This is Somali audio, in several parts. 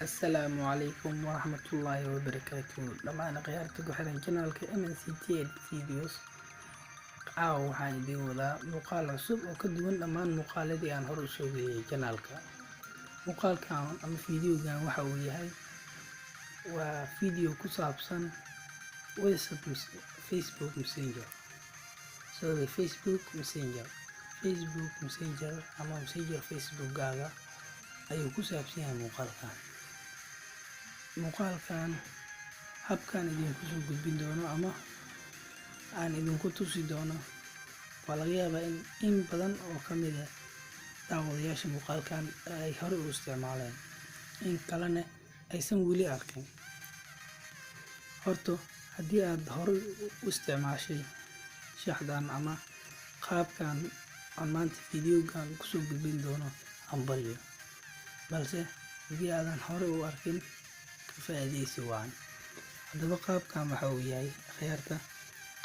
Asalaamu calaykum waraxmatullaahi wabarakaatuh. Dhammaan akhyaarta ku xiran channelka MNCT Videos, caawa waxaan idiin wadaa muuqaal cusub oo ka duwan dhammaan muuqaaladii aan hore usoo geeyay channelka. Muuqaalkan ama videogan waxa uu yahay waa video ku saabsan WhatsApp, Facebook Messenger, sorry, Facebook Messenger. Facebook Messenger ama Messenger Facebookgaaga ayuu ku saabsan yahay muuqaalkan. Muuqaalkan habkaan idinku soo gudbin doono ama aan idinku tusi doono waa laga yaabaa in badan oo ka mid ah daawadayaasha muuqaalkan ay hore u isticmaaleen, in kalena aysan weli arkin. Horta haddii aad hore u isticmaashay shaxdan ama qaabkan aan maanta videogan kusoo gudbin doono, hambalyo. Balse haddii aadan hore u arkin, ka faa'iidaysi wacan. Haddaba qaabkan waxa uu yahay, akhyaarta,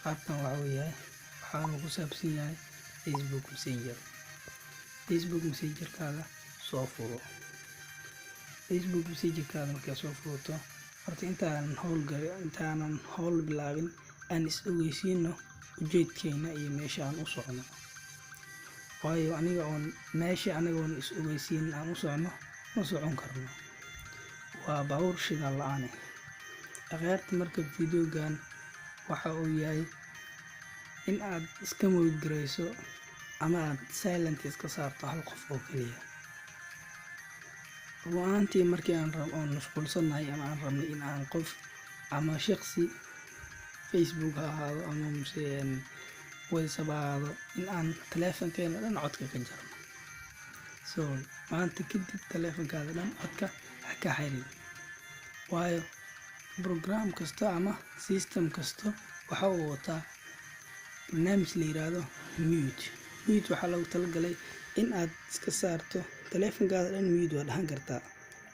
qaabkan waxa uu yahay, waxaanu ku saabsan yahay Facebook Messenger. Facebook Messengerkaaga soo furo. Facebook Messengerkaaga markaad soo furato, horta intaanan howl bilaabin, aan is ogeysiino ujeedkeena iyo meesha aan u socno, waayo aniga oon meesha anigoon is ogeysiin aan u socno ma socon karno, waa baabuur shidaal la'aane. Akhyaarta, marka videogan waxa uu yahay in aad iska mute garayso ama aad silent iska saarto hal qof oo keliya. Run ahaantii, markii aan oon mashquulsannahay ama aan rabnay in aan qof ama shaqsi, Facebook ha ahaado ama mise WhatsApp ha ahaado, in aan taleefankeena dhan codka ka jarno. So maanta kadib taleefankaada dhan codka ha ka xirin, waayo program kasta ama system kasta waxa uu wataa barnaamij la yiraahdo mute. Mute waxaa loogu talagalay in aad iska saarto taleefankaada dhan. Mute waa dhahan kartaa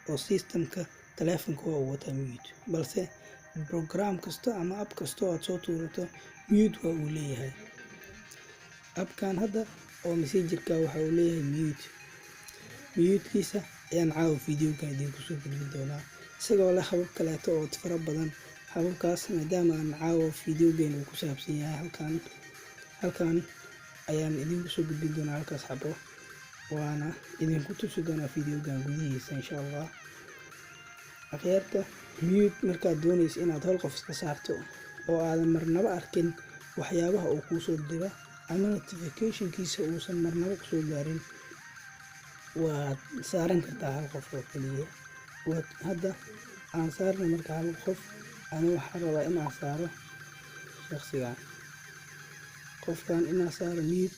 oo systemka taleefanka waa uu wataa mute, balse program kasta ama app kasta oo aad soo tuurato mute waa uu leeyahay. Appkan hadda oo Messengerka waxa uu leeyahay mute. Mutekiisa ayaan caawa videogan idinku soo gudbin doonaa, isagoo leh habab kaleeto oo fara badan. Hababkaas maadaama aan caawa videogan uu ku saabsan yahay halkan ayaan idinku soo gudbin doonaa halkaas xabo, waana idinku tusi doonaa videogan gudihiisa, insha Allah. Akhyaarta, mute markaad doonaysa inaad hal qof iska saarto oo aadan marnaba arkin waxyaabaha uu kuusoo diro ama notificationkiisa uusan marnaba kusoo gaarin, waad saaran kartaa hal qof oo keliya. Hadda aan saarno marka hal qof. Ani waxaan rabaa in aan saaro shakhsigan. Qofkan inaan saaro mute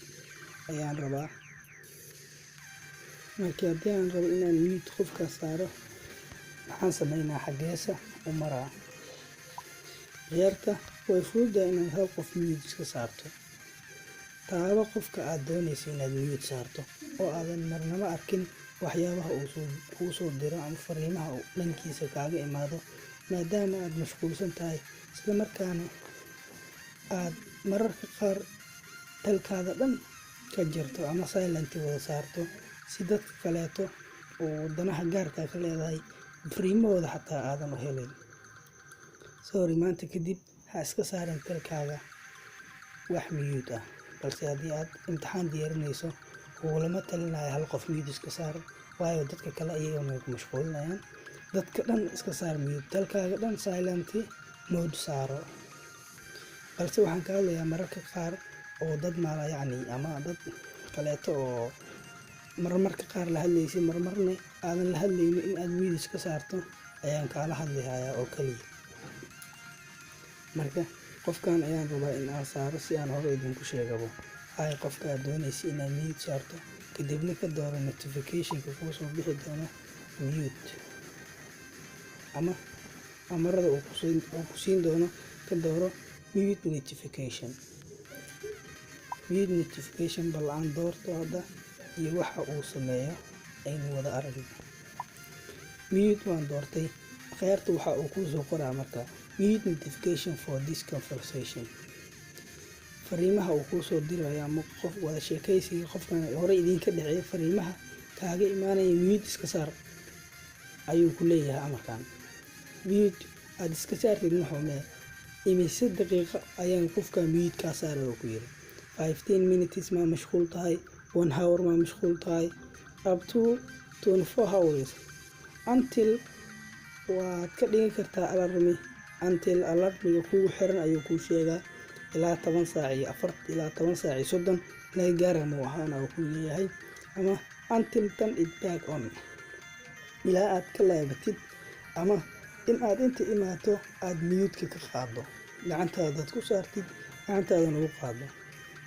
ayaan rabaa. Marka haddii aan rabo inaan mute qofkaas saaro, maxaan sameynaa? Xaggeesa u maraa? Akhyaarta, way fududahay inaad hal qof mute iska saarto. Taabo qofka aad doonaysa inaad mute saarto oo aadan marnaba arkin waxyaabaha uu kuu soo diro ama fariimaha uu dhankiisa kaaga imaado, maadaama aad mashquulsan tahay, isla markaana aad mararka qaar telkaada dhan ka jarto ama silent wada saarto, si dadka kaleeto oo danaha gaarka ka leedahay fariimahooda xataa aadan u helin. Sorry, maanta kadib ha iska saarin telkaaga wax mute ah. Balse haddii aad imtixaan diyaarinayso, kugulama talinayo hal qof mute iska saar, waayo dadka kale iyagana way ku mashquulinayaan. Dadka dhan iska saar mute, telkaaga dhan silent mode saaro. Balse waxaan ka hadlayaa mararka qaar oo dad maala yacni ama dad kaleeto oo marmarka qaar la hadlaysid, marmarna aadan la hadlaynin, in aad mute iska saarto ayaan kaala hadlihayaa oo kaliya. Marka qofkan ayaan rabaa in aan saaro. Si aan hore idinku sheegabo, hay qofka aad doonaysa inaad mute saarto, kadibna ka dooro notificationka kuu soo bixi doono mute ama amarada uu ku siin doono, ka dooro mute notification. Mute notification bal aan doorto hadda iyo waxa uu sameeyo aynu wada aragno. Mute waan doortay. Akhyaarta, waxa uu kuu soo qoraa marka "Mute notification for this conversation". Fariimaha uu kuu soo dirayo ama qof wada sheekaysiga qofkan hore idinka dhexeeya, fariimaha kaaga imaanaya mute iska saar. ayuu ku leeyahay. Amarkan mute aad iska saartid maxume, imise daqiiqo ayaan qofka mute kaa saaray oo ku yiri? 15 minutes maa mashquul tahay? 1 hour maa mashquul tahay? Up to 24 hours. Until waad ka dhigi kartaa alarm-i. Until alarm-iga kugu xiran ayuu kuu sheegaa, ilaa 10 saac iyo 4, ilaa 10 saac iyo 30 laga gaara muu ahaana uu ku leeyahay. Ama until turn it back on, ilaa aad ka laabatid, ama in aad inta imaato aad mute-ka ka qaado, gacantaadaad ku saartid, gacantaadana ugu qaado.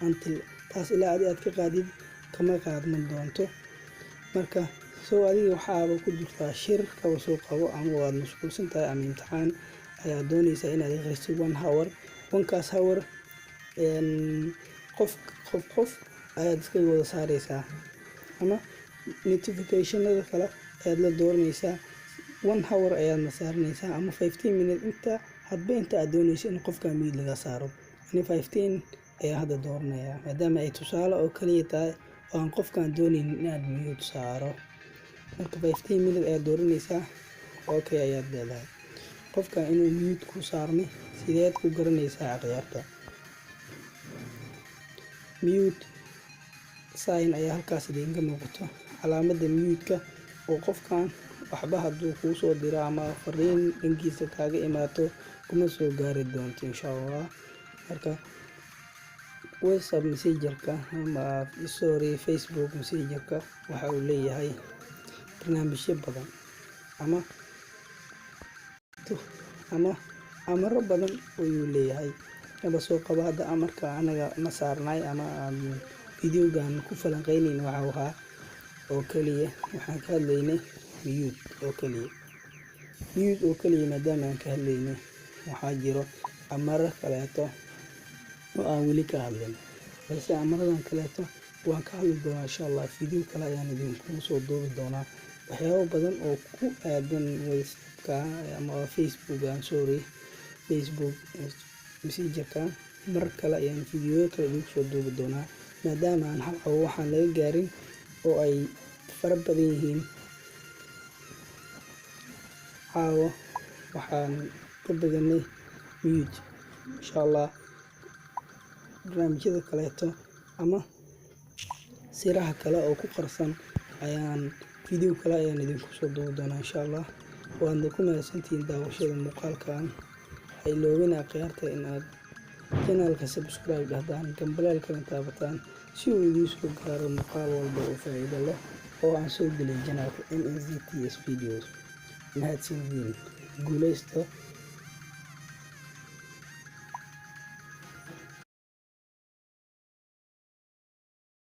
Until taas ilaa adi aad ka qaadid kama qaadman doonto. Marka soo adiga waxaaba ku jirtaa shir kaba soo qabo, ama waad mashquulsan tahay, ama imtixaan ayaad dooneysaa inaad akhrisid 1 hour. One-kaas hour qof qof qof ayaad iskaga wada saareysaa, ama notification-ada kale ayaad la dooraneysaa. 1 hour ayaadna saaraneysaa, ama 15 minute, inta hadba inta aad dooneyso in qofka mute laga saaro. Ani 15 ayaa hadda dooranayaa, maadaama ay tusaale oo kaliya tahay oo aan qofkaan dooneynin inaad mute saaro. Marka 15 minute ayaad dooraneysaa, okay ayaad leedahay. Qofka inuu mute ku saarmay sideed ku garanaysaa, akhyaarta? Mute sign ayaa halkaas idinka muuqato, calaamada mute-ka, oo qofkan waxba hadduu kuu soo diro ama fariin dhankiisa kaaga imaato kuma soo gaari doonto, insha Allah. Marka WhatsApp Messenger-ka ama, sorry, Facebook Messenger-ka waxa uu leeyahay barnaamijyo badan ama amaro badan ayuu leeyahay. Aba soo qabo, hadda amarka anaga na saarnay ama aan video-gan ku falanqeyneyn waxa uu ahaa oo kaliya, waxaan ka hadlaynay mute oo kaliya. Mute oo kaliya maadaama aan ka hadlaynay, waxaa jiro amaro kaleeto oo aan weli ka hadlin, balse amaradan kaleeto waan ka hadli doonaa, insha Allah. Video kale ayaan idinkugu soo duubi doonaa waxyaabo badan oo ku aadan WhatsAppka ama Facebook, aan sorry, Facebook Messengerka. Mar kale ayaan video kale idinku soo duubi doonaa, maadaama aan hal cabo waxaan laga gaarin oo ay fara badan yihiin. Caawo waxaan ka baganay mute. Insha Allah barnaamijyada kaleeto ama siraha kale oo ku qarsan ayaan video kale ayaan idinku soo duubi doonaa, insha Allah. Waadna ku mahadsantihiin daawashada muuqaalkan. Ha iloobina, akhyaarta, in aad channel-ka subscribe dhahdaan, gambaleelkana taabataan, si uu idiin soo gaaro muuqaal walba oo faa'iido leh oo aan soo gelin channel-ka MNZTS Videos. Mahadsandiin, guuleysta.